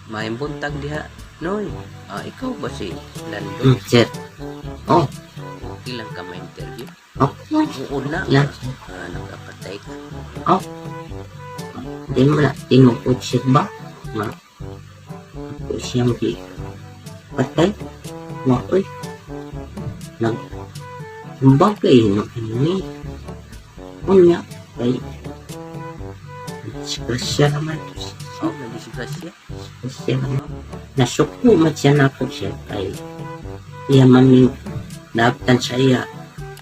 Maayong buntag diha. Noy, ikaw ba si Lando? Sir. Oh, Okay lang ka ma-interview? Okay. Oo na. Lang. Nakapatay ka. Oh. Di mo na tinuod sir ba? Nga. Ako siyang di patay. Nga, oy. Nag bagay no ini. Unya, kay disgrasya naman to siya. Oh, nadisgrasya. Disgrasya naman. Nasuko man siya na ako siya kay iya man ning naabtan sa iya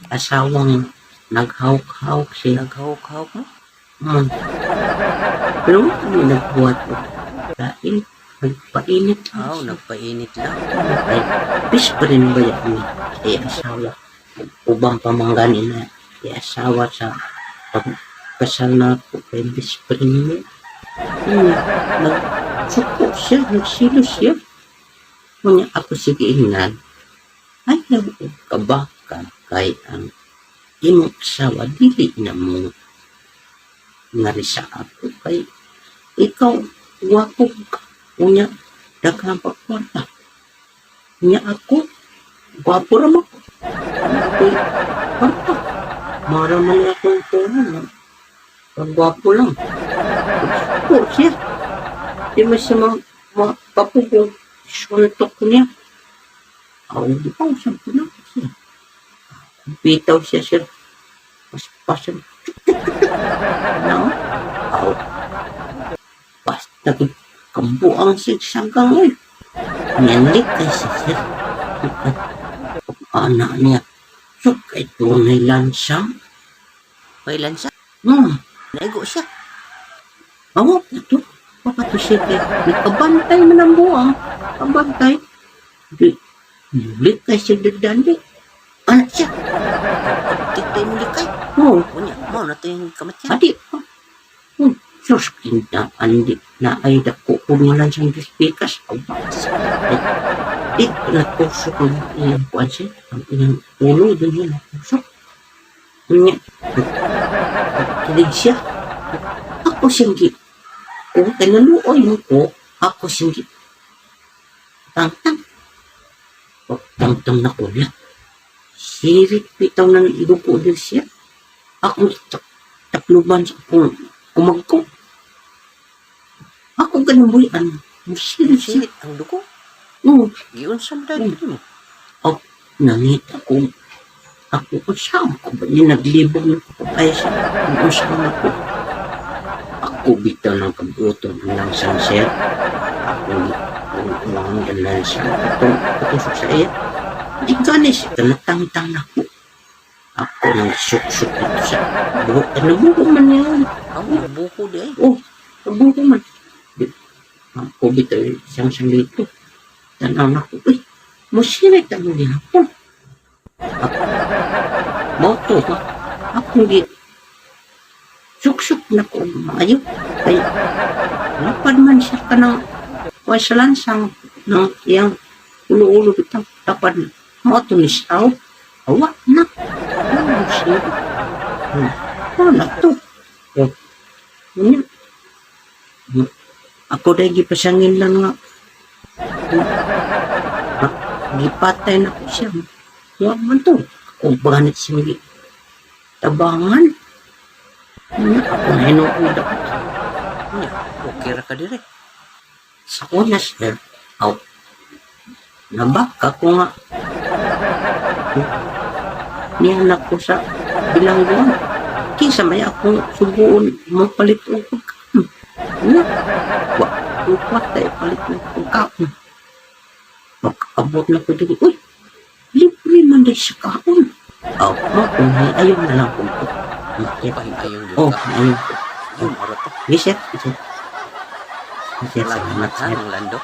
asawang naghawk-hawk siya. Naghawak-hawak mo? Pero kami nagbuhat ko. Dahil nagpainit lang Oh, siya. nagpainit lang. Ay, peace pa rin ba yan ni ay asawa? Ubang pamanggani na ay asawa sa pagkasal na ako kay best friend niya. Nagsuko siya, nagsilo siya. Ngunit ako sige ingnan, ay nagkabaka kay ang imong asawa dili na mo ngari sa ako kay ikaw wapo ka unya daghang pagkwarta unya ako gwapo ra mo ako'y kwarta mara man akong pera no? Pag gwapo lang po siya di man siya mapapugong suntok niya. Aw, di pa usap ko na siya. Bitaw siya, sir. Paspasan. No? Aw. Basta kambuang sigsagang oy. Niyanlik kay siya, sir. Anak niya. So, kay tunay lansang. May lansa. Naigo siya. Awa, ito. Baka to siya kay nakabantay man ang buang. Kabantay. Di, mulit kay siya dadali. Anak siya. Tigtay mo likay. Oo. Unya, mao na to yung kamatyan. Adi pa. Sus, kinta, andi, na ay dako ko nga lang siyang pikas. Ay, natusok ang iyang kuwan siya. Ang iyang ulo, doon niya natusok. Unya, nagkilig siya. Ako siyang gi, kung kinaluoy mo ko, ako siyang gi, tangtang. Tangtang na ko na. Sirit bitaw ng dugo din siya. Ako takluban sa akong kumagko. Ako ganun buyan. Musirit siya. Sirit ang dugo. Oo. Giunsa mo dahil mo. Nangita ko. Ako ko siya. Ako ba niya naglibog na ko kaya siya. Kung saan ako. Ako bitaw ng kabuto ng langsang sir. Ako ang langsang. Itong patusok sa iya. Di gani siya. Kanatangtang na ko. Ako nang suksok dito sa buhok. Ano buko man niya? Ang buko di ay. Oh, buko man. Ako bitaw siyang siyang dito. Tanaw na ko. Uy, musirit ang gihapon. Mao to ba? Ako gi suksok na ko maayo. Kay lapad man siya kanang kuha sa lansang ng iyang ulo-ulo bitaw lapad na. Mao to ni siya. Awa na. Ano siya? Ano na to? Oh. Unya. Ako dahil gipasangin lang nga. Gipatay na ko siya. Wa man to. Ako banit siya gi tabangan. Unya, ako na hinuod ako. Unya, okay ra ka dire. Sa una, sir, aw, nabaka ko nga. Nianak ko sa bilangguan. Kinsa may akong subuon mo palit og pagkaon. Nya, wa ko patay palit og pagkaon. Pagkaabot na ko dito, uy, libre man day sa kaon. Aw, mo kung ayaw na lang kung ko. Pahingayon gyud Oh, ka. ayaw. Yung mara to. Yes, sir. Yes, sir. Yes, sir. Salamat Salamat, ha, sir. Mang Lando.